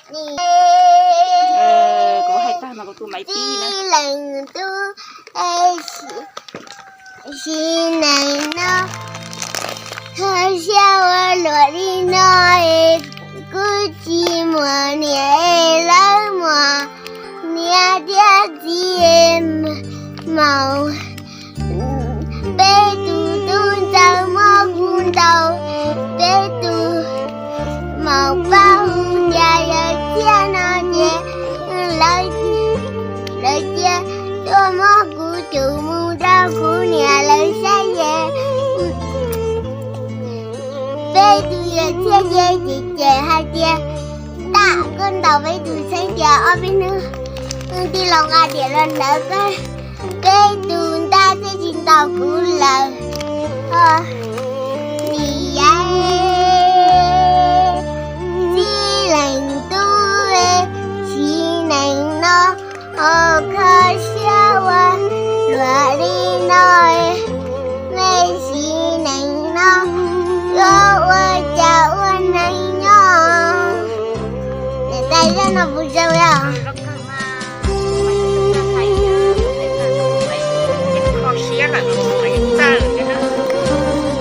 Kuv hais tag mas kuv tus maiv pib na. Txij leej tub, sim neej no, kho siab ua luaj li no, kuv tsis muaj niam, lawv muaj niam thiab txiv maum. Peb tus tub ntxawg muab kuv ntaus, peb tus maum pab hu cas yawg Txiab no ces lawv, lawv cia tuaj muab kuv coj mus rau kuv niam lawv saib ces peb tus yawg Txiab ces cem cem hais tias, Tam koj ntaus peb tus xeeb tias ob peb hnub tij laug nqa diam los ntawd, peb tus ntab thiaj tsis ntaus kuv lawm. Nim yav txij leej tub, sim neej no, kho siab ua luaj li no, nej sim neej no yuav ua cas ua neej nyob. Niam tais zaj no puas zoo os?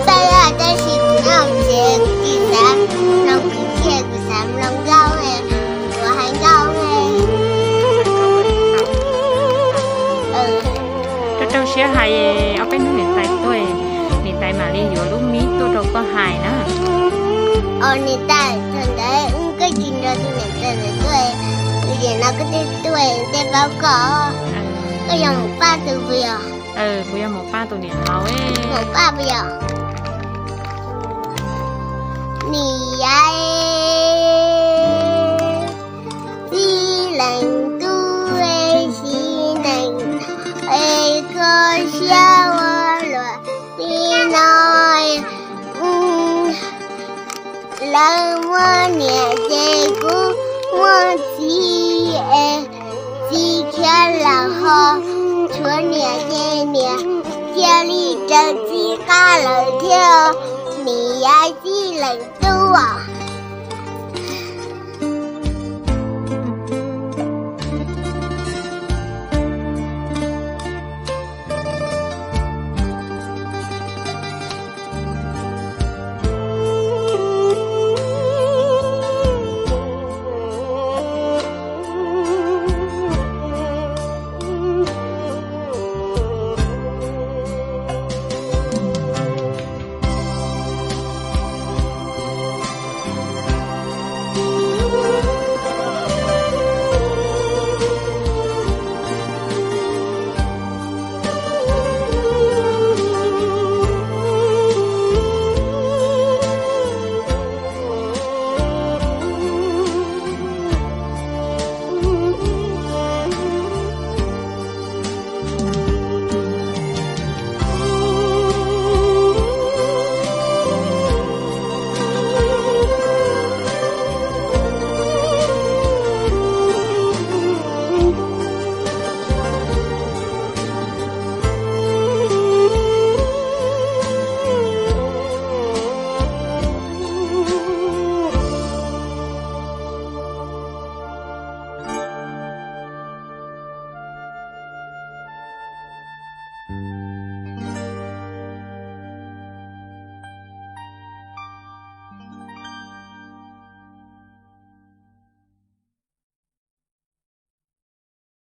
Txawj tab sis kuv nyob hauv tsev kuv tsis xav mloog kwv txhiaj, kuv xav mloog nkauj, kuv hais nkauj. Rau rau siab hais, ob peb hnub niam tais tuaj, niam tais mam li yuav lub mib tuaj rau koj hais na. Os niam tais, thaum ntawd koj tsis nrog tus niam tais ntawd tuaj, tus niam no koj twb tuaj tej paub koj, koj yuav mus pab tus puas yog? Kuv yuav mus pab tus niam laus. Mus pab puas yog? Nim yav txij leej tub, sim neej es kho siab ua luaj li no, lawv muaj niam ces kuv muaj txiv es txiv khiav lawm ho tshuav niam ces niam cia li raws txiv qab lawm thiab. Nim yav txij leej tub os.